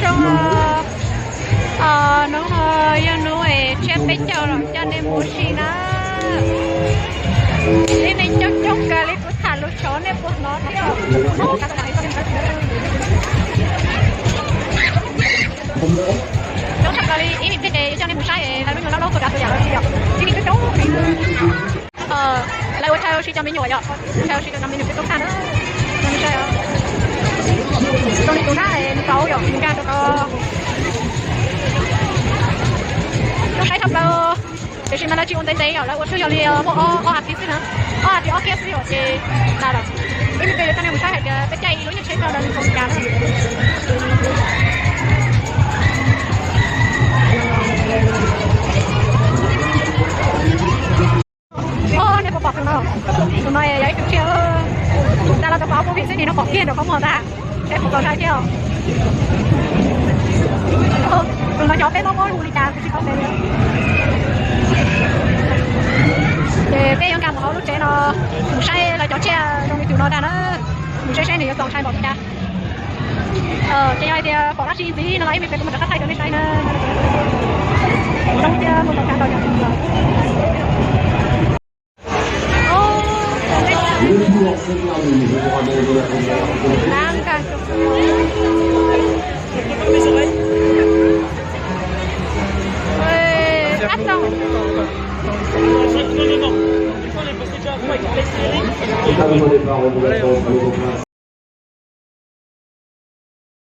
Zoo, hnub no yog hnub tsiab peb caug los coj nej mus ua si na. Ib neeg coob coob kawg li, kuv tham lus Suav nej puas hnov thiab? Coob tshaj plaws li, ib me pliag ces yuav coj nej mus saib lawv lub nyuag lab laub puas kav tus yam los tsis yom. Ib me coob coob. Lawv ua chaw ua si cov me nyuam yom, chaw ua si cov me nyuam peb tub tag na. Zoo li tus na, nws tau yom, nws nkag rau tod. Zoo saib tshaj plaws, tiam sis mas lawv tsis ua ntev ntev yom, lawv ua twb yog li muaj ob, ob hais tias xwb na, ob hais tias ob kiab xwb yom ces tas lawm. Ib me pliag yuav coj nej mus saib hais tias peb caij ib lub nyuag tsheb no lawv nws puas kav na. Os, nej puas pom tus no? Tus no yog ib tug tsiaj, tas los tau pom ob peb vim xwb nim no pom kiag nram qhov muag ntag. Seb puas tau saib thiab. Tus no xyov peb mob mob hu li cas kuv tsis paub ntev li. Ces peb yuav nkag mus hauv lub tsev no mus saib lawv cov tsiaj zoo li tus no ntag na. Mus saib seb nws yuav txaus ntshai npaum li cas. Ces yog hais tias pom dab tsi ntxiv no los ib me pliag kuv mam rov qab thaij rau nej saib na. Zoo li cia mus tau tshaj tau yam li.